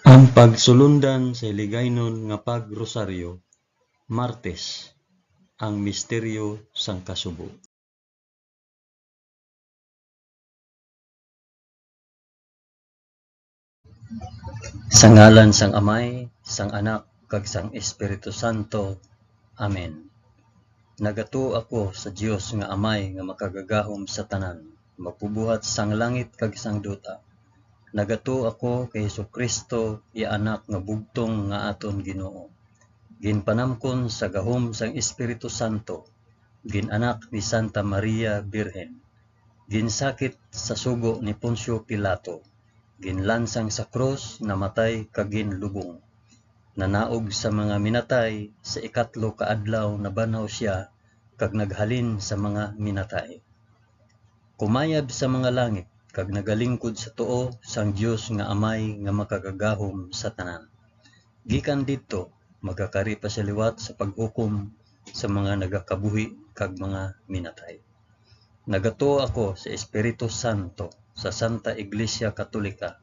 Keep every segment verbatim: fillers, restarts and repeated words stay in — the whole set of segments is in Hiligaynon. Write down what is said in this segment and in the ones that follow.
Ang pagsulundan sa Hiligaynon nga pag-rosaryo, Martes, ang misteryo sang kasubo. Sa ngalan sang Amay, sang Anak, kag sang Espiritu Santo. Amen. Nagatuo ako sa Dios nga Amay nga makagagahom sa tanan, magbubuhat sang langit kag sang duta. Nagatuo ako kay Jesu-Cristo, iya Anak nga bugtong nga aton Ginoo. Ginpanamkon sa gahom sang Espiritu Santo, gin-anak ni Santa Maria Birhen, ginsakit sa sugo ni Poncio Pilato, ginlansang sa krus, namatay kag ginlubong. Nanaog sa mga minatay, sa ikatlo ka adlaw nabanhaw sia kag naghalin sa mga minatay. Kumayab sa mga langit kag nagalingkod sa tuo sang Dios nga Amay nga makagagahom sa tanan. Gikan didto, magakari pa sia liwat sa paghukom sa mga nagakabuhi kag mga minatay. Nagatuo ako sa Espiritu Santo, sa Santa Iglesia Katolika,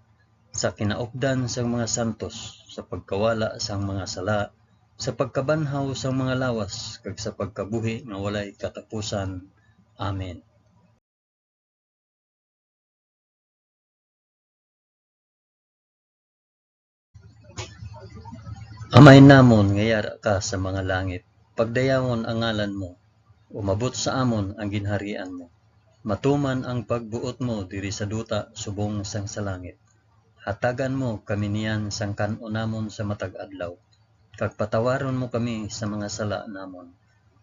sa kinaupdan sang mga santos, sa pagkawala sang mga sala, sa pagkabanhaw sang mga lawas, kag sa pagkabuhi nga walay katapusan. Amen. Amay namon nga yara ka sa mga langit, pagdayawon ang ngalan mo, umabot sa amon ang ginharian mo, matuman ang pagbuot mo diri sa duta subong sang sa langit. Hatagan mo kami niyan sang kan-on namon sa matag adlaw, kag patawaron mo kami sa mga sala namon,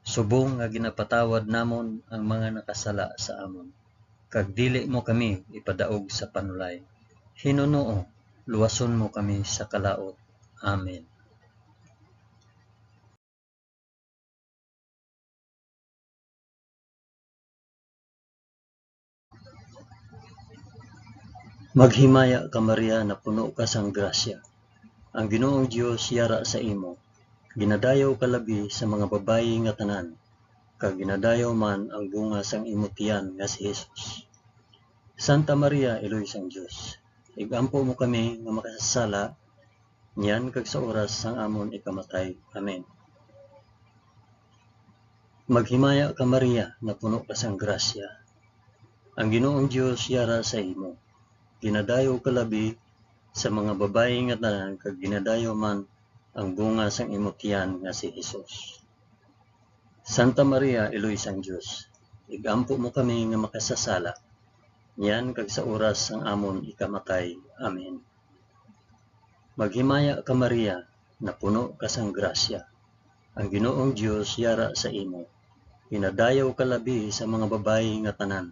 subong nga ginapatawad namon ang mga nakasala sa amon, kag dili mo kami ipadaog sa panulay. Hinunoo, luwason mo kami sa kalaut. Amen. Maghimaya ka, Maria, napuno ka sang grasya. Ang Ginoong Dios yara sa imo. Ginadayaw ka labi sa mga babayi nga tanan, kag ginadayaw man ang bunga sang imo tiyan nga si Jesus. Santa Maria, Iloy sang Dios, ig-ampo mo kami nga makasasala, niyan kag sa oras sang amon ikamatay. Amen. Maghimaya ka, Maria, napuno ka sang grasya. Ang Ginoong Dios yara sa imo. Ginadayaw ka labi sa mga babayi nga tanan, kag ginadayaw man ang bunga sang imo tiyan nga si Jesus. Santa Maria, Iloy sang Dios, ig-ampo mo kami nga makasasala, niyan kag sa oras sang amon ikamatay. Amen. Maghimaya ka, Maria, napuno ka sang grasya. Ang Ginoong Dios yara sa imo. Ginadayaw ka labi sa mga babayi nga tanan,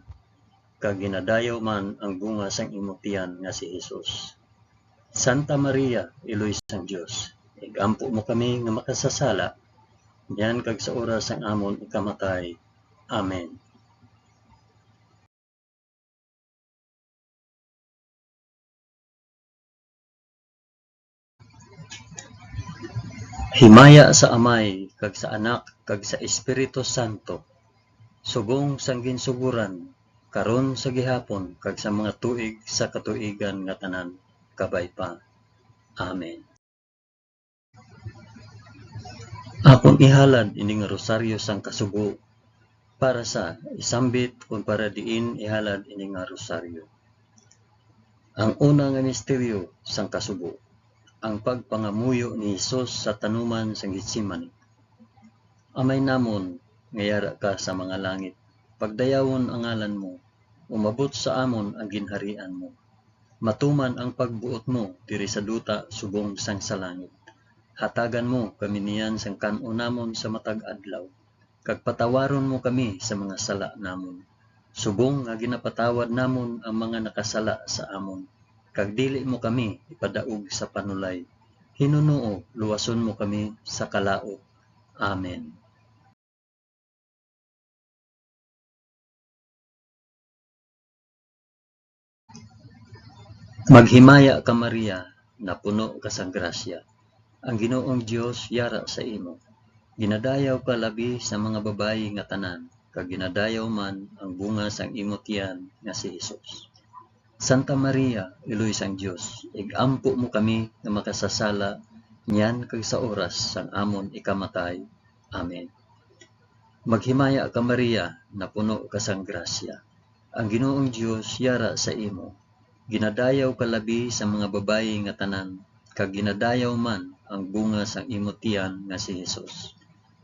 kag ginadayaw man ang bunga sang imo tiyan nga si Jesus. Santa Maria, Iloy sang Dios, ig-ampo mo kami nga makasasala, niyan kag sa oras sang amon ikamatay. Amen. Himaya sa Amay, kag sa Anak, kag sa Espiritu Santo, subong sang ginsugoran, karon, sa gihapon, kag sa mga tuig sa katuigan nga tanan. Kabay pa. Amen. Akon ihalad ini nga rosaryo sang kasubo para sa isambit kon para diin ihalad ini nga rosaryo. Ang una nga misteryo sang kasubo, ang pagpangamuyo ni Jesus sa tanuman sang Getsemani. Amay namon nga yara ka sa mga langit, pagdayawon ang ngalan mo, umabot sa amon ang ginharian mo. Matuman ang pagbuot mo diri sa duta subong sang sa langit. Hatagan mo kami niyan sang kan-on namon sa matag adlaw, kag patawaron mo kami sa mga sala namon, subong nga ginapatawad namon ang mga nakasala sa amon, kag dili mo kami ipadaog sa panulay. Hinunoo, luwason mo kami sa kalaut. Amen. Maghimaya ka, Maria, napuno ka sang grasya. Ang Ginoong Dios yara sa imo. Ginadayaw ka labi sa mga babayi nga tanan, kag ginadayaw man ang bunga sang imo tiyan nga si Jesus. Santa Maria, Iloy sang Dios, ig-ampo mo kami nga makasasala niyan kag sa oras sang amon ikamatay. Amen. Maghimaya ka, Maria, napuno ka sang grasya. Ang Ginoong Dios yara sa imo. Ginadayaw ka labi sa mga babayi nga tanan, kag ginadayaw man ang bunga sang imo tiyan nga si Jesus.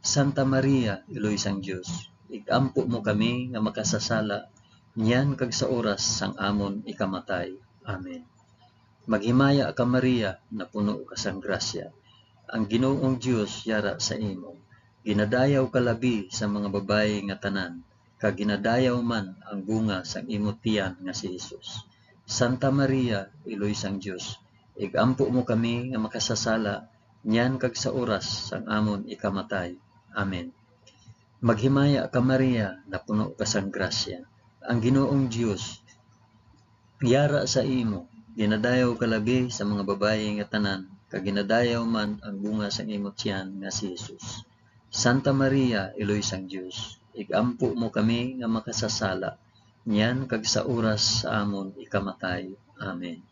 Santa Maria, Iloy sang Dios, ig-ampo mo kami nga makasasala niyan kag sa oras sang amon ikamatay. Amen. Maghimaya ka, Maria, napuno ka sang grasya. Ang Ginoong Dios yara sa imo. Ginadayaw ka labi sa mga babayi nga tanan, kag ginadayaw man ang bunga sang imo tiyan nga si Jesus. Santa Maria, Iloy sang Dios, ig-ampo mo kami nga makasasala niyan kag sa oras sang amon ikamatay. Amen. Maghimaya ka, Maria, napuno ka sang grasya. Ang Ginoong Dios yara sa imo. Ginadayaw ka labi sa mga babayi nga tanan, kag ginadayaw man ang bunga sang imo tiyan nga si Jesus. Santa Maria, Iloy sang Dios, ig-ampo mo kami nga makasasala niyan kag sa oras sa amon ikamatay. Amen.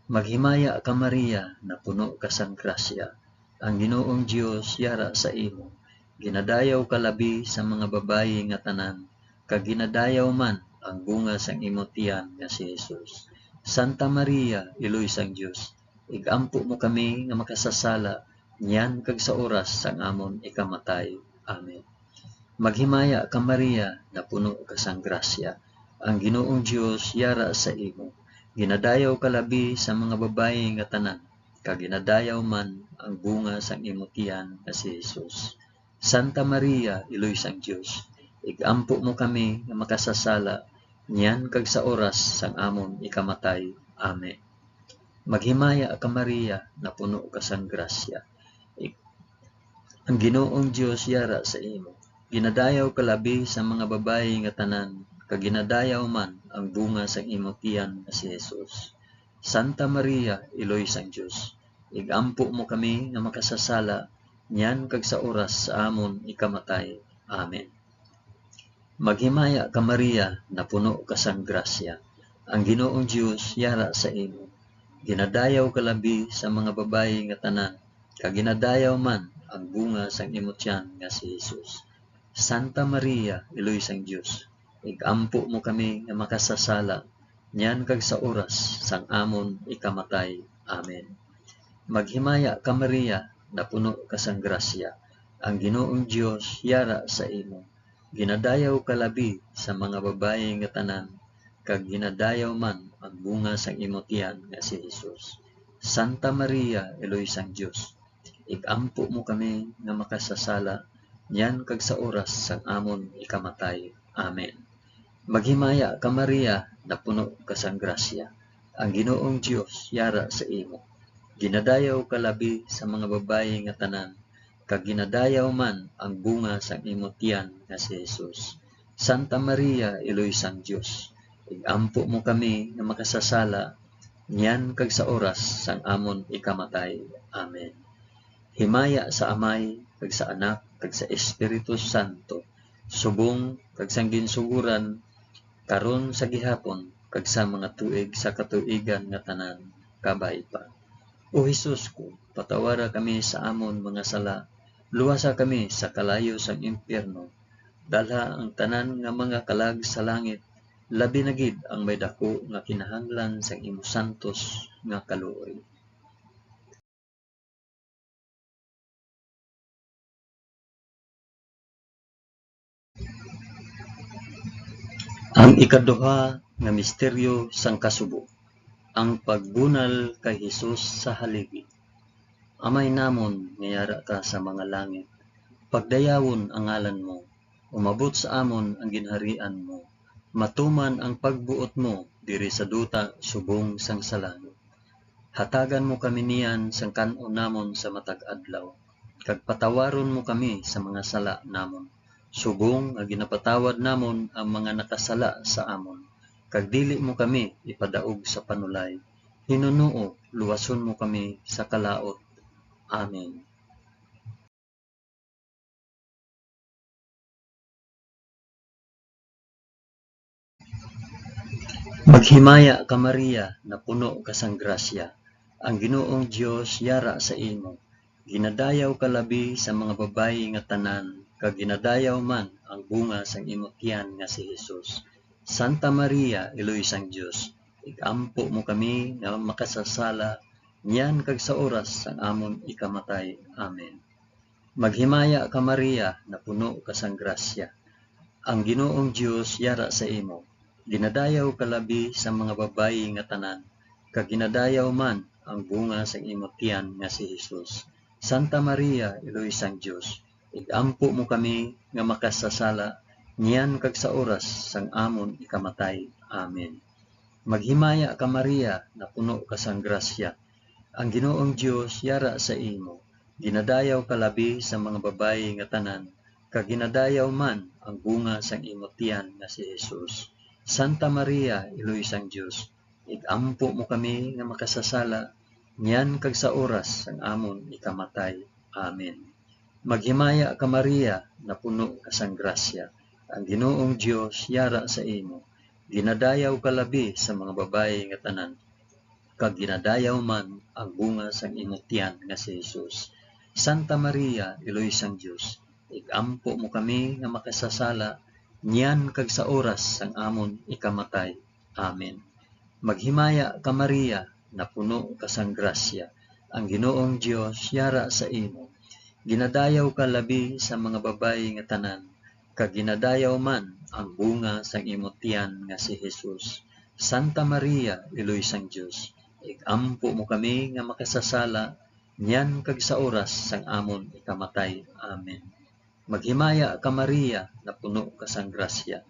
Maghimaya ka, Maria, napuno ka sang grasya. Ang Ginoong Dios yara sa imo. Ginadayaw ka labi sa mga babayi nga tanan, kag ginadayaw man ang bunga sang imo tiyan nga si Jesus. Santa Maria, Iloy sang Dios, ig-ampo mo kami nga makasasala niyan kag sa oras sang amon ikamatay. Amen. Maghimaya ka, Maria, napuno ka sang grasya. Ang Ginoong Dios yara sa imo. Ginadayaw ka labi sa mga babayi nga tanan, kag ginadayaw man ang bunga sang imo tiyan nga si Jesus. Santa Maria, Iloy sang Dios, ig-ampo mo kami nga makasasala niyan kag sa oras sang amon ikamatay. Amen. Maghimaya ka, Maria, napuno ka sang grasya. Ik-, ang Ginoong Dios yara sa imo. Ginadayaw ka labi sa mga babayi nga tanan, kag ginadayaw man ang bunga sang imo tiyan nga si Jesus. Santa Maria, Iloy sang Dios, ig-ampo mo kami nga makasasala niyan kag sa oras sa amon ikamatay. Amen. Maghimaya ka, Maria, napuno ka sang grasya. Ang Ginoong Dios yara sa imo. Ginadayaw ka labi sa mga babayi nga tanan, kag ginadayaw man ang bunga sang imo tiyan nga si Jesus. Santa Maria, Iloy sang Dios, ig-ampo mo kami nga makasasala niyan kag sa oras sang amon ikamatay. Amen. Maghimaya ka, Maria, napuno ka sang grasya. Ang Ginoong Dios yara sa imo. Ginadayaw ka labi sa mga babayi nga tanan, kag ginadayaw man ang bunga sang imo tiyan nga si Jesus. Santa Maria, Iloy sang Dios, ig-ampo mo kami nga makasasala niyan kag sa oras sang amon ikamatay. Amen. Maghimaya ka, Maria, napuno ka sang grasya. Ang Ginoong Dios yara sa imo. Ginadayaw ka labi sa mga babayi nga tanan, kag ginadayaw man ang bunga sang imo tiyan nga si Jesus. Santa Maria, Iloy sang Dios, ig-ampo mo kami nga makasasala niyan kag sa oras sang amon ikamatay. Amen. Himaya sa Amay, kag sa Anak, kag sa Espiritu Santo, subong kag sang ginsugoran, karon, sa gihapon, kag sa mga tuig sa katuigan nga tanan. Kabay pa. O Jesus ko, patawara kami sa amon mga sala, luwasa kami sa kalayo sang impyerno, dalha ang tanan nga mga kalag sa langit, labi na gid ang may daku nga kinahanglan sang imo santos nga kaluoy. Ang ikaduha nga misteryo sang kasubo, ang pagbunal kay Jesus sa haligi. Amay namon nga yara ka sa mga langit, pagdayawon ang ngalan mo, umabot sa amon ang ginharian mo, matuman ang pagbuot mo diri sa duta subong sang sa langit. Hatagan mo kami niyan sang kan-on namon sa matag adlaw, kag patawaron mo kami sa mga sala namon, subong nga ginapatawad namon ang mga nakasala sa amon, kag dili mo kami ipadaog sa panulay. Hinunoo, luwason mo kami sa kalaut. Amen. Maghimaya ka, Maria, napuno ka sang grasya, ang Ginoong Dios yara sa imo. Ginadayaw ka labi sa mga babayi nga tanan, kag ginadayaw man ang bunga sang imo tiyan nga si Jesus. Santa Maria, Iloy sang Dios, ig-ampo mo kami nga makasasala niyan kag sa oras sang amon ikamatay. Amen. Maghimaya ka, Maria, napuno ka sang grasya. Ang Ginoong Dios yara sa imo. Ginadayaw ka labi sa mga babayi nga tanan, kag ginadayaw man ang bunga sang imo tiyan nga si Jesus. Santa Maria, Iloy sang Dios, ig-ampo mo kami nga makasasala niyan kag sa oras sang amon ikamatay. Amen. Maghimaya ka, Maria, napuno ka sang grasya. Ang Ginoong Dios yara sa imo. Ginadayaw ka labi sa mga babayi nga tanan, kag ginadayaw man ang bunga sang imo tiyan nga si Jesus. Santa Maria, Iloy sang Dios, ig-ampo mo kami nga makasasala niyan kag sa oras sang amon ikamatay. Amen. Maghimaya ka, Maria, napuno ka sang grasya. Ang Ginoong Dios yara sa imo. Ginadayaw ka labi sa mga babayi nga tanan, kag ginadayaw man ang bunga sang imo tiyan nga si Jesus. Santa Maria, Iloy sang Dios, ig-ampo mo kami nga makasasala niyan kag sa oras sang amon ikamatay. Amen. Maghimaya ka, Maria, napuno ka sang grasya, ang Ginoong Dios yara sa imo. Ginadayaw ka labi sa mga babayi nga tanan, kag ginadayaw man ang bunga sang imo tiyan nga si Jesus. Santa Maria, Iloy sang Dios, ig-ampo mo kami nga makasasala niyan kag sa oras sang amon ikamatay. Amen. Maghimaya ka, Maria, napuno ka sang grasya.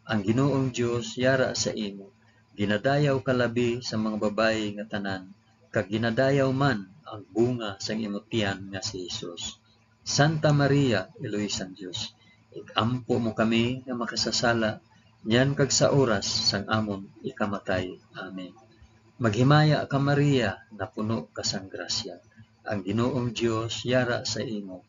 Ang Ginoong Dios yara sa imo. Ginadayaw ka labi sa mga babayi nga tanan, kag ginadayaw man ang bunga sang imo tiyan nga si Jesus. Santa Maria, Iloy sang Dios, ig-ampo mo kami nga makasasala niyan kag sa oras sang amon ikamatay. Amen. Maghimaya ka, Maria, napuno ka sang grasya. Ang Ginoong Dios yara sa imo.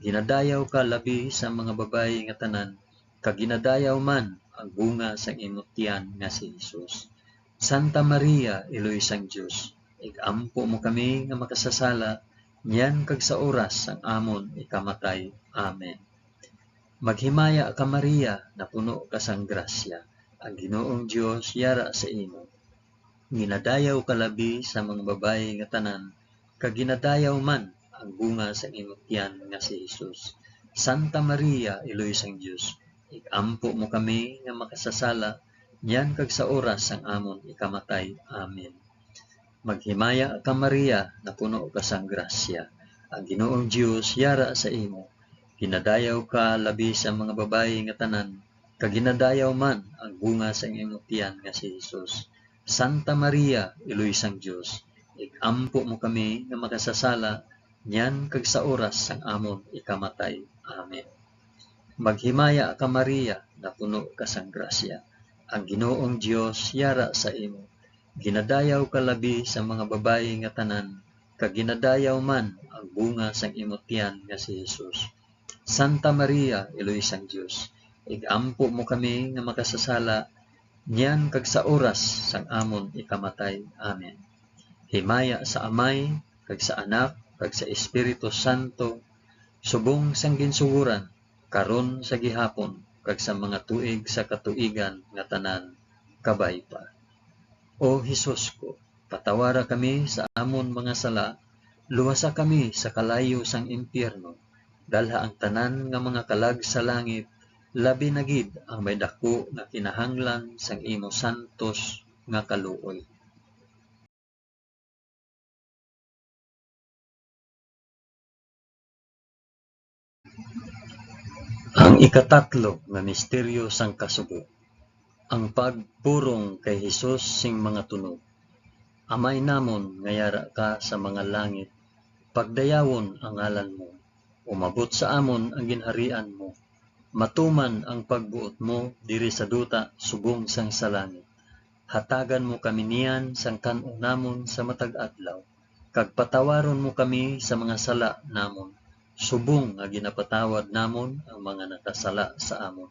Ginadayaw ka labi sa mga babayi nga tanan, kag ginadayaw man ang bunga sang imo tiyan nga si Jesus. Santa Maria, Iloy sang Dios, ig-ampo mo kami nga makasasala niyan kag sa oras sang amon ikamatay. Amen. Maghimaya ka, Maria, napuno ka sang grasya, ang Ginoong Dios yara sa imo. Ginadayaw ka labi sa mga babayi nga tanan, kag ginadayaw man ang bunga sang imo tiyan nga si Jesus. Santa Maria, Iloy sang Dios, ig-ampo mo kami nga makasasala niyan kag sa oras sang amon ikamatay. Amen. Maghimaya ka, Maria, napuno ka sang grasya. Ang Ginoong Dios yara sa imo. Ginadayaw ka labi sa mga babayi nga tanan, kag ginadayaw man ang bunga sang imo tiyan nga si Jesus. Santa Maria, Iloy sang Dios, ig-ampo mo kami nga makasasala niyan kag sa oras sang amon ikamatay. Amen. Maghimaya ka, Maria, napuno ka sang grasya. Ang Ginoong Dios yara sa imo. Ginadayaw ka labi sa mga babayi nga tanan, kag ginadayaw man ang bunga sang imo tiyan nga si Jesus. Santa Maria, Iloy sang Dios, ig-ampo mo kami nga makasasala niyan kag sa oras sang amon ikamatay. Amen. Himaya sa Amay, kag sa Anak, kag sa Espiritu Santo, subong sang ginsugoran, karon, sa gihapon, kag sa mga tuig sa katuigan nga tanan. Kabay pa. O Jesus ko, patawara kami sa amon mga sala, luwasa kami sa kalayo sang impyerno, dalha ang tanan nga mga kalag sa langit, labi na gid ang may daku nga kinahanglan sang imo santos nga kaluoy. Ang ikatatlo nga misteryo sang kasubo, ang pagpurong kay Jesus sing mga tunog. Amay namon nga yara ka sa mga langit, pagdayawon ang ngalan mo. Umabot sa amon ang ginharian mo. Matuman ang pagbuot mo diri sa duta subong sang sa langit. Hatagan mo kami niyan sang kan-o namon sa matag adlaw, kag patawaron mo kami sa mga sala namon, subong nga ginapatawad namon ang mga nakasala sa amon.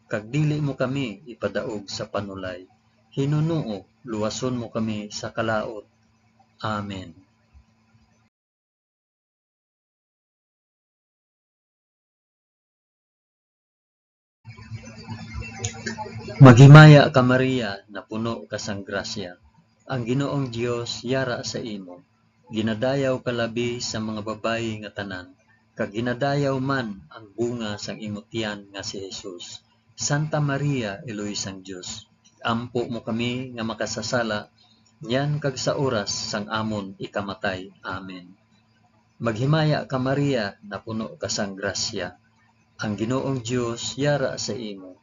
Kag dili mo kami ipadaog sa panulay, Hinunoo, luwason mo kami sa kalaut. Amen. Maghimaya ka, Maria, napuno ka sang grasya. Ang Ginoong Dios yara sa imo. Ginadayaw ka labi sa mga babayi nga tanan, kag ginadayaw man ang bunga sang imo tiyan nga si Jesus. Santa Maria, Iloy sang Dios, ampo mo kami nga makasasala, niyan kag sa oras sang amon ikamatay. Amen. Maghimaya ka, Maria, napuno ka sang grasya. Ang Ginoong Dios yara sa imo.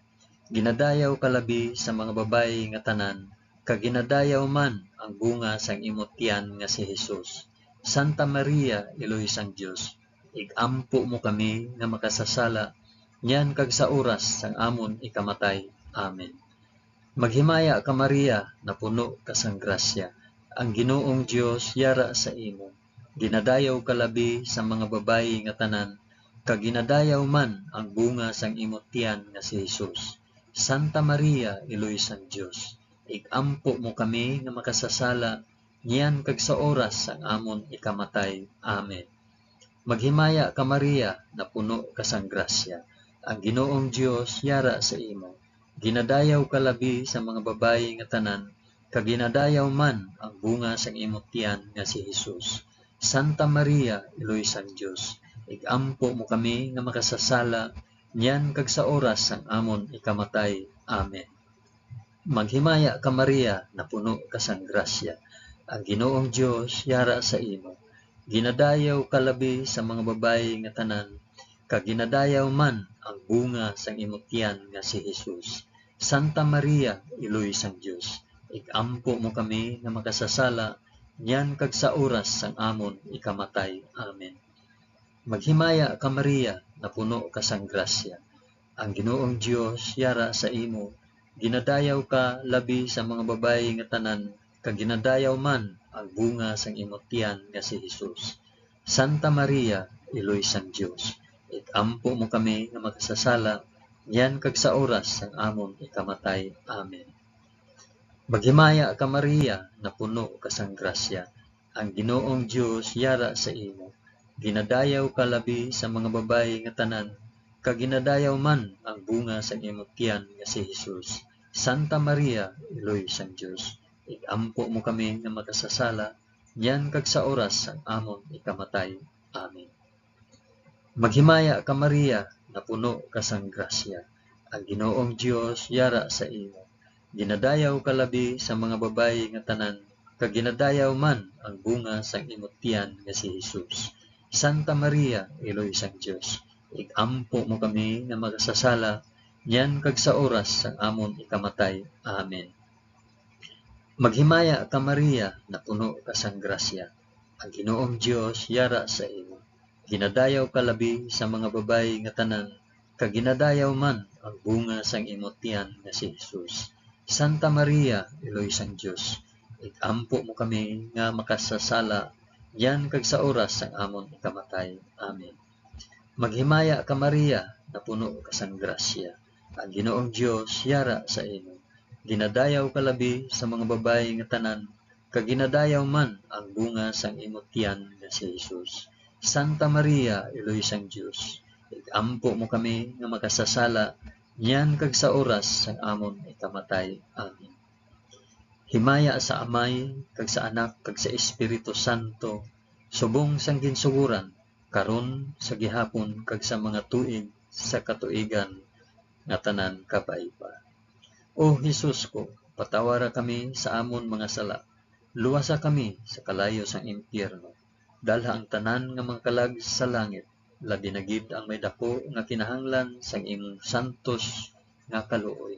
Ginadayaw ka labi sa mga babayi nga tanan, kag ginadayaw man ang bunga sang imo tiyan nga si Jesus. Santa Maria, Iloy sang Dios, ig-ampo mo kami nga makasasala, niyan kag sa oras sang amon ikamatay. Amen. Maghimaya ka, Maria, napuno ka sang grasya. Ang Ginoong Dios yara sa imo. Ginadayaw ka labi sa mga babayi nga tanan, kag ginadayaw man ang bunga sang imo tiyan nga si Jesus. Santa Maria, Iloy sang Dios, ig-ampo mo kami nga makasasala, niyan kag sa oras sang amon ikamatay. Amen. Maghimaya ka, Maria, napuno ka sang grasya. Ang Ginoong Dios yara sa imo. Ginadayaw ka labi sa mga babayi nga tanan, kag ginadayaw man ang bunga sang imo tiyan nga si Jesus. Santa Maria, Iloy sang Dios, ig-ampo mo kami nga makasasala, niyan kag sa oras sang amon ikamatay. Amen. Maghimaya ka, Maria, napuno ka sang grasya. Ang Ginoong Dios yara sa imo. Ginadayaw ka labi sa mga babayi nga tanan, kag ginadayaw man ang bunga sang imo tiyan nga si Jesus. Santa Maria, Iloy sang Dios, ig-ampo mo kami nga makasasala, niyan kag sa oras sang amon ikamatay. Amen. Maghimaya ka, Maria, napuno ka sang grasya. Ang Ginoong Dios yara sa imo. Ginadayaw ka labi sa mga babayi nga tanan, kag ginadayaw man ang bunga sang imo tiyan nga si Jesus. Santa Maria, Iloy sang Dios, ig-ampo mo kami nga makasasala, niyan kag sa oras sang amon ikamatay. Amen. Maghimaya ka, Maria, napuno ka sang grasya. Ang Ginoong Dios yara sa imo. Ginadayaw ka labi sa mga babayi nga tanan, kag ginadayaw man ang bunga sang imo tiyan nga si Jesus. Santa Maria, Iloy sang Dios, ig-ampo mo kami nga makasasala, niyan kag sa oras sang amon ikamatay. Amen. Maghimaya ka, Maria, napuno ka sang grasya. Ang Ginoong Dios yara sa imo. Ginadayaw ka labi sa mga babayi nga tanan, kag ginadayaw man ang bunga sang imo tiyan nga si Jesus. Santa Maria, Iloy sang Dios, ig-ampo mo kami nga makasasala, niyan kag sa oras sang amon ikamatay. Amen. Maghimaya ka, Maria, napuno ka sang grasya. Ang Ginoong Dios yara sa imo. Ginadayaw ka labi sa mga babayi nga tanan, kag ginadayaw man ang bunga sang imo tiyan nga si Jesus. Santa Maria, Iloy sang Dios, ig-ampo mo kami nga makasasala, niyan kag sa oras sang amon ikamatay. Amen. Maghimaya ka, Maria, napuno ka sang grasya. Ang Ginoong Dios yara sa imo. Ginadayaw ka labi sa mga babayi nga tanan, kag ginadayaw man ang bunga sang imo tiyan nga si Jesus. Santa Maria, Iloy sang Dios, ig-ampo mo kami nga makasasala, niyan kag sa oras sang amon ikamatay. Amen. Himaya sa Amay, kag sa Anak, kag sa Espiritu Santo, subong sang ginsugoran, karon, sa gihapon, kag sa mga tuig sa katuigan nga tanan. Kabay pa. O Jesus ko, patawara kami sa amon mga sala, luwasa kami sa kalayo sang impyerno, dalha ang tanan nga mga kalag sa langit, labi na gid ang may daku nga kinahanglan sang imong santos nga kaluoy.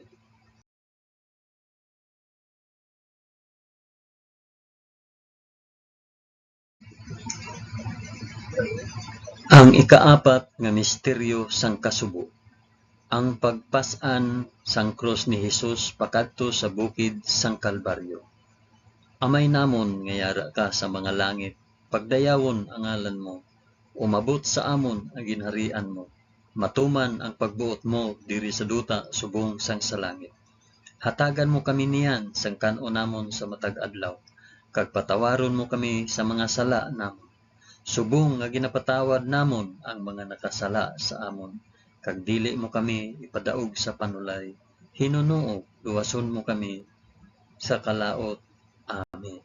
Ang ikaapat nga misteryo sang kasubo, ang pagpas-an sang krus ni Jesus pakadto sa bukid sang Kalbaryo. Amay namon nga yara ka sa mga langit, pagdayawon ang ngalan mo, umabot sa amon ang ginharian mo, matuman ang pagbuot mo diri sa duta subong sang sa langit. Hatagan mo kami niyan sang kan-on namon sa matag adlaw, kag patawaron mo kami sa mga sala namon, subong nga ginapatawad namon ang mga nakasala sa amon, kag dili mo kami ipadaog sa panulay, hinunoo luwason mo kami sa kalaut. Amen.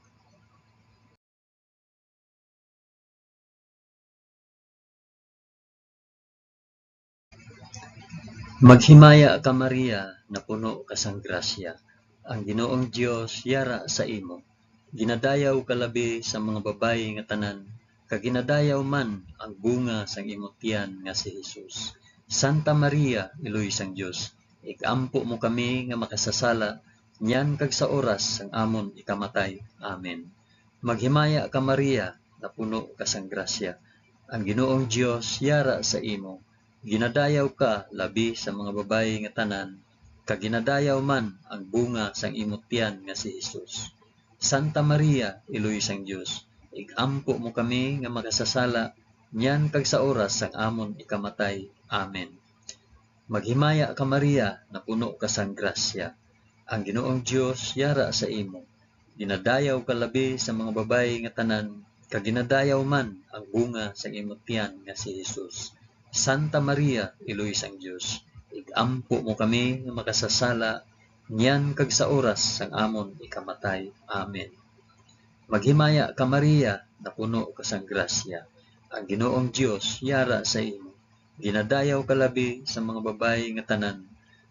Maghimaya ka, Maria, napuno ka sang grasya, ang Ginoong Dios yara sa imo. Ginadayaw ka labi sa mga babayi nga tanan, kag ginadayaw man ang bunga sang imo tiyan nga si Jesus. Santa Maria, Iloy sang Dios, ig-ampo mo kami nga makasasala niyan kag sa oras sang amon ikamatay. Amen. Maghimaya ka, Maria, napuno ka sang grasya. Ang Ginoong Dios yara sa imo. Ginadayaw ka labi sa mga babayi nga tanan, kag ginadayaw man ang bunga sang imo tiyan nga si Jesus. Santa Maria, Iloy sang Dios, ig-ampo mo kami nga makasasala niyan kag sa oras sang amon ikamatay. Amen. Maghimaya ka, Maria, napuno ka sang grasya. Ang Ginoong Dios yara sa imo. Ginadayaw ka labi sa mga babayi nga tanan, kag ginadayaw man ang bunga sang imo tiyan nga si Jesus. Santa Maria, Iloy sang Dios, ig-ampo mo kami nga makasasala niyan kag sa oras sang amon ikamatay. Amen. Maghimaya ka, Maria, napuno ka sang grasya. Ang Ginoong Dios yara sa imo. Ginadayaw ka labi sa mga babayi nga tanan,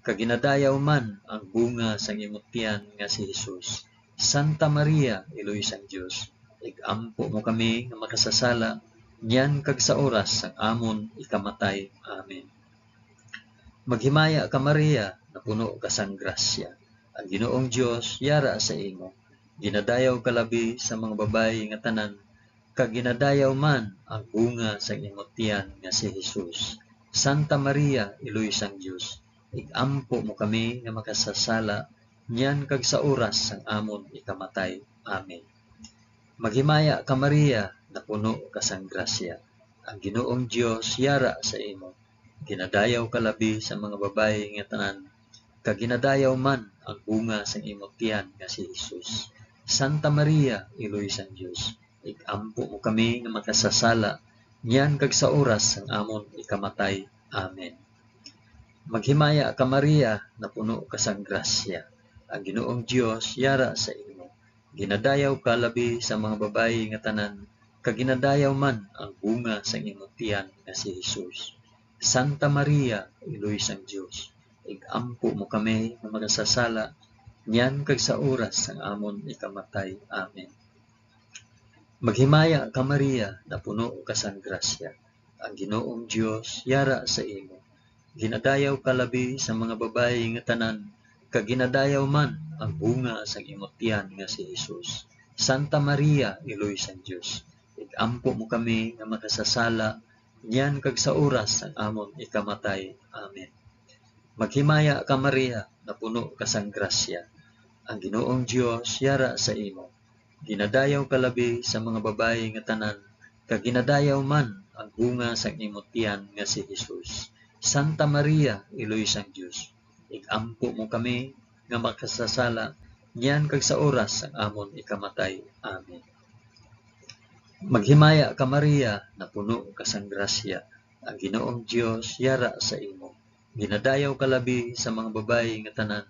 kag ginadayaw man ang bunga sang imo tiyan nga si Jesus. Santa Maria, Iloy sang Dios, ig-ampo mo kami nga makasasala niyan kag sa oras sang amon ikamatay. Amen. Maghimaya ka, Maria, napuno ka sang grasya. Ang Ginoong Dios yara sa imo. Ginadayaw ka labi sa mga babayi nga tanan, kag ginadayaw man ang bunga sang imo tiyan nga si Jesus. Santa Maria, Iloy sang Dios, ig-ampo mo kami nga makasasala niyan kag sa oras sang amon ikamatay. Amen. Maghimaya ka, Maria, napuno ka sang grasya. Ang Ginoong Dios yara sa imo. Ginadayaw ka labi sa mga babayi nga tanan, kag ginadayaw man ang bunga sang imo tiyan nga si Jesus. Santa Maria, Iloy sang Dios, ig-ampo mo kami nga makasasala niyan kag sa oras sang amon ikamatay. Amen. Maghimaya ka, Maria, napuno ka sang grasya. Ang Ginoong Dios yara sa imo. Ginadayaw ka labi sa mga babayi nga tanan, kag ginadayaw man ang bunga sang imo tiyan nga si Jesus. Santa Maria, Iloy sang Dios, ig-ampo mo kami nga makasasala niyan kag sa oras sang amon ikamatay. Amen. Maghimaya ka, Maria, napuno ka sang grasya. Ang Ginoong Dios yara sa imo. Ginadayaw ka labi sa mga babayi nga tanan, kag ginadayaw man ang bunga sang imo tiyan nga si Jesus. Santa Maria, Iloy sang Dios, ig-ampo mo kami nga makasasala niyan kag sa oras sang amon ikamatay. Amen. Maghimaya ka, Maria, napuno ka sang grasya. Ang Ginoong Dios yara sa imo. Ginadayaw ka labi sa mga babayi nga tanan, kag ginadayaw man ang bunga sang imo tiyan nga si Jesus. Santa Maria, Iloy sang Dios, ig-ampo mo kami nga makasasala niyan kag sa oras sang amon ikamatay. Amen. Maghimaya ka, Maria, napuno ka sang grasya. Ang Ginoong Dios yara sa imo. Ginadayaw ka labi sa mga babayi nga tanan,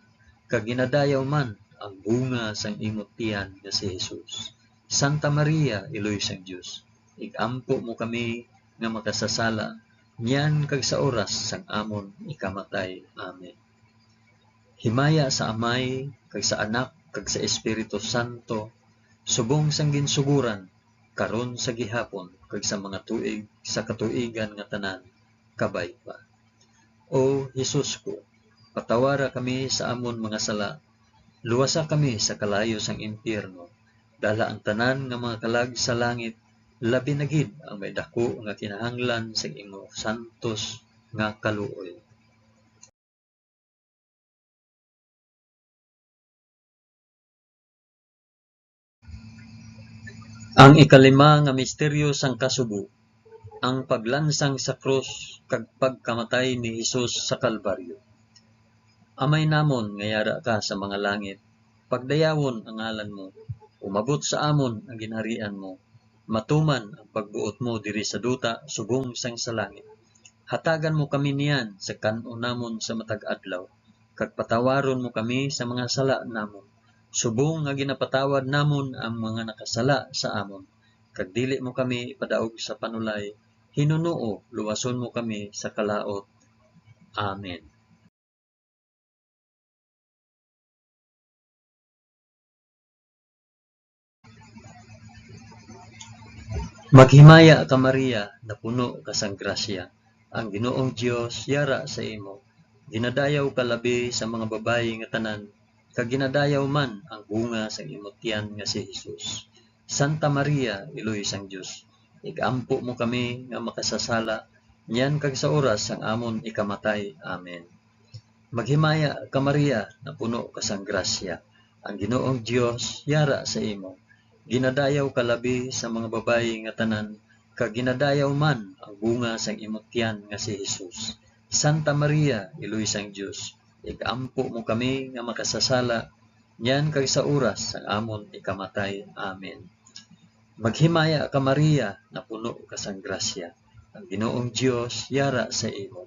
kag ginadayaw man ang bunga sang imo tiyan nga si Jesus. Santa Maria, Iloy sang Dios, ig-ampo mo kami nga makasasala niyan kag sa oras sang amon ikamatay. Amen. Himaya sa Amay, kag sa Anak, kag sa Espiritu Santo, subong sang ginsuguran, karon, sa gihapon, kag sa mga tuig sa katuigan nga tanan. Kabay pa. O Jesus ko, patawara kami sa amon mga sala, luwasa kami sa kalayo sang impyerno, dala ang tanan nga mga kalag sa langit, labi na gid ang may daku nga kinahanglan sang imo santos nga kaluoy. Ang ikalima nga misteryo sang kasubo, ang paglansang sa krus kag pagkamatay ni Jesus sa Kalbaryo. Amay namon nga yara ka sa mga langit, pagdayawon ang ngalan mo. Umabot sa amon ang ginharian mo. Matuman ang pagbuot mo diri sa duta subong sang sa langit. Hatagan mo kami niyan sa kan-on namon sa matag adlaw, kag patawaron mo kami sa mga sala namon, subong nga ginapatawad namon ang mga nakasala sa amon. Kag dili mo kami ipadaog sa panulay, hinunoo, luwason mo kami sa kalaut. Amen. Maghimaya ka, Maria, napuno ka sang grasya. Ang Ginoong Dios yara sa imo. Ginadayaw ka labi sa mga babayi nga tanan, kag ginadayaw man ang bunga sang imo tiyan nga si Jesus. Santa Maria, Iloy sang Dios, ig-ampo mo kami nga makasasala, niyan kag sa oras sang amon ikamatay. Amen. Maghimaya ka, Maria, napuno ka sang grasya. Ang Ginoong Dios yara sa imo. Ginadayaw ka labi sa mga babayi nga tanan, kag ginadayaw man ang bunga sang imo tiyan nga si Jesus. Santa Maria, Iloy sang Dios, ig-ampo mo kami nga makasasala, niyan kag sa oras sang amon ikamatay. Amen. Maghimaya ka, Maria, napuno ka sang grasya. Ang Ginoong Dios yara sa imo.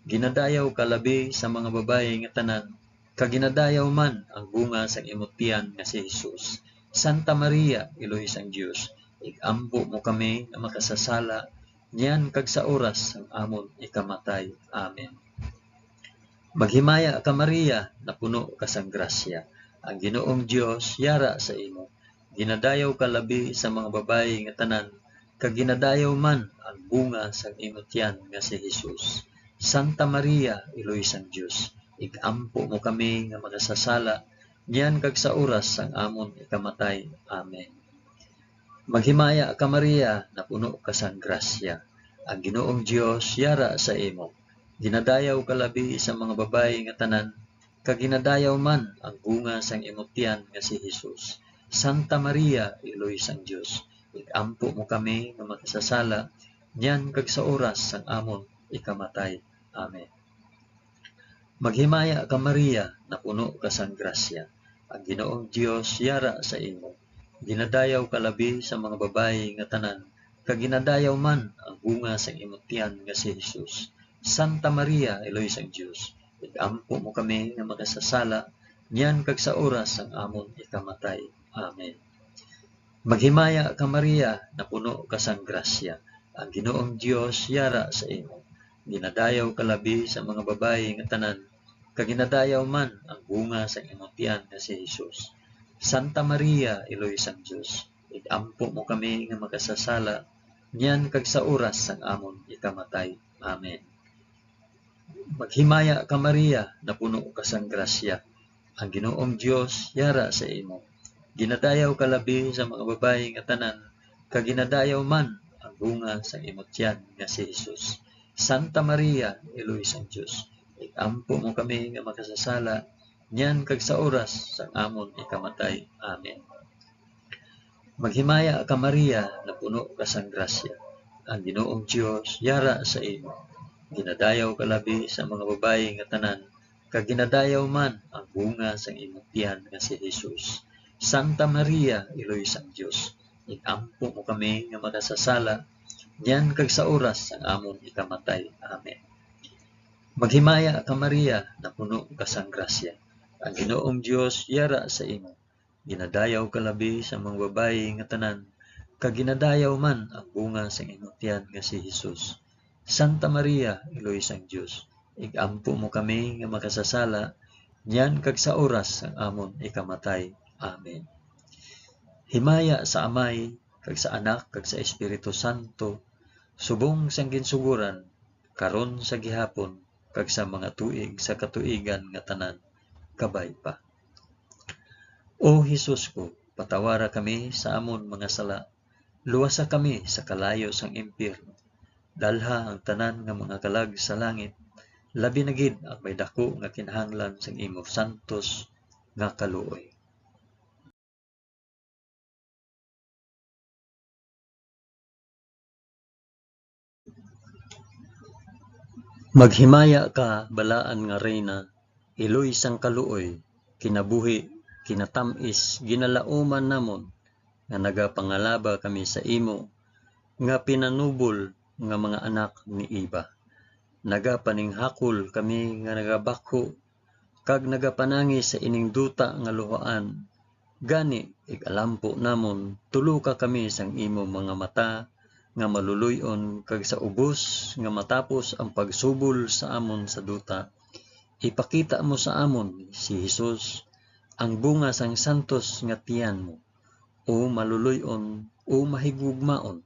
Ginadayaw ka labi sa mga babayi nga tanan, kag ginadayaw man ang bunga sang imo tiyan nga si Jesus. Santa Maria, Iloy sang Dios, ig-ampo mo kami nga makasasala, niyan kag sa oras sang amon ikamatay. Amen. Maghimaya ka, Maria, napuno ka sang grasya. Ang Ginoong Dios yara sa imo. Ginadayaw ka labi sa mga babayi nga tanan, kag ginadayaw man ang bunga sang imo tiyan nga si Jesus. Santa Maria, Iloy sang Dios, ig-ampo mo kami nga makasasala, niyan kag sa oras sang amon ikamatay. Amen. Maghimaya ka, Maria, napuno ka sang grasya. Ang Ginoong Dios yara sa imo. Ginadayaw ka labi sa mga babayi nga tanan, kag ginadayaw man ang bunga sang imo tiyan nga si Jesus. Santa Maria, Iloy sang Dios, ig-ampo mo kami nga makasasala, niyan kag sa oras sang amon ikamatay. Amen. Maghimaya ka, Maria, napuno ka sang grasya. Ang Ginoong Dios yara sa imo. Ginadayaw ka labi sa mga babayi nga tanan, kag ginadayaw man ang bunga sang imo tiyan nga si Jesus. Santa Maria, Iloy sang Dios, ig-ampo mo kami nga makasasala, niyan kag sa oras sang amon ikamatay. Amen. Maghimaya ka, Maria, napuno ka sang grasya. Ang Ginoong Dios yara sa imo. Ginadayaw ka labi sa mga babayi nga tanan, kag ginadayaw man ang bunga sang imo tiyan nga si Jesus. Santa Maria, Iloy sang Dios, ig-ampo mo kami nga makasasala, niyan kag sa oras sang amon ikamatay. Amen. Maghimaya ka, Maria, napuno ka sang grasya. Ang Ginoong Dios yara sa imo. Ginadayaw ka labi sa mga babayi nga tanan, kag ginadayaw man ang bunga sang imo tiyan nga si Jesus. Santa Maria, Iloy sang Dios, ig-ampo mo kami nga makasasala, niyan kag sa oras sang amon ikamatay. Amen. Maghimaya ka, Maria, napuno ka sang grasya. Ang Ginoong Dios yara sa imo. Ginadayaw ka labi sa mga babayi nga tanan, kag ginadayaw man ang bunga sang imo tiyan nga si Jesus. Santa Maria, Iloy sang Dios, ig-ampo mo kami nga makasasala, niyan kag sa oras sang amon ikamatay. Amen. Maghimaya ka, Maria, napuno ka sang grasya. Ang Ginoong Dios yara sa imo. Ginadayaw ka labi sa mga babayi nga tanan, kag ginadayaw man ang bunga sang imo tiyan nga si Jesus. Santa Maria, Iloy sang Dios, ig-ampo mo kami nga makasasala, niyan kag sa oras sang amon ikamatay. Amen. Himaya sa Amay, kag sa Anak, kag sa Espiritu Santo, subong sang ginsugoran, karon, sa gihapon, kag sa mga tuig sa katuigan nga tanan. Kabay pa. O Jesus ko, patawara kami sa amon mga sala, luwasa kami sa kalayo sang impyerno, dalha ang tanan nga mga kalag sa langit, labi na gid ang may daku nga kinahanglan sang imo santos nga kaluoy. Maghimaya ka, balaan nga Reyna, iloy sang kaluoy, kinabuhi, kinatam-is, ginalauman namon, nga nagapangalaba kami sa imo, nga pinanubol nga mga anak ni Eva. Nagapaninghakol kami nga nagabakho, kag nagapanangi sa ining duta nga luhaan. Gani, ig-alampo namon, tuloka kami sang imo mga mata nga maluloy-on, kag sa ubos nga matapos ang pagsubol sa amon sa duta, ipakita mo sa amon si Jesus, ang bunga sang santos nga tiyan mo. O maluloy-on, o mahigugmaon,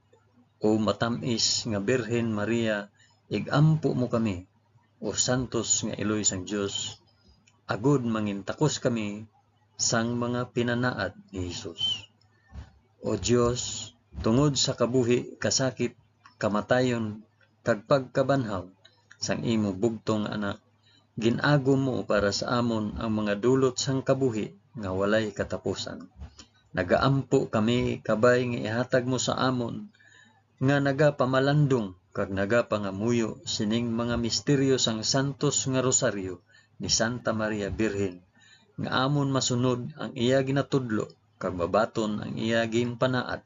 o matam-is nga Birhen Maria, ig-ampo mo kami, o santos nga iloy sang Dios, agod mangintakos kami sang mga pinanaad ni Jesus. O Dios, tungod sa kabuhi, kasakit, kamatayon, kag pagkabanhaw sang imo bugtong nga Anak, gin-agom mo para sa amon ang mga dulot sang kabuhi nga walay katapusan. Nagaampo kami kabay nga ihatag mo sa amon nga nagapamalandong kag nagapangamuyo sining mga misteryo sang santos nga rosaryo ni Santa Maria Birhen, nga amon masunod ang iya ginatudlo kag mabaton ang iya ginpanaad,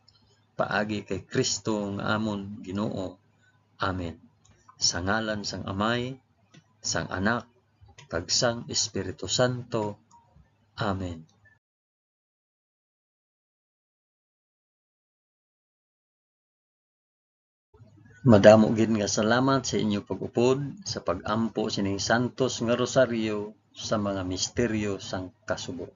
paagi kay Cristo nga amon Ginoo. Amen. Sa ngalan sang Amay, sang Anak, kag sang Espiritu Santo. Amen. Madamo gid nga salamat sa inyo pag-upod sa pag-ampo sining santos nga rosaryo sa mga misteryo sang kasubo.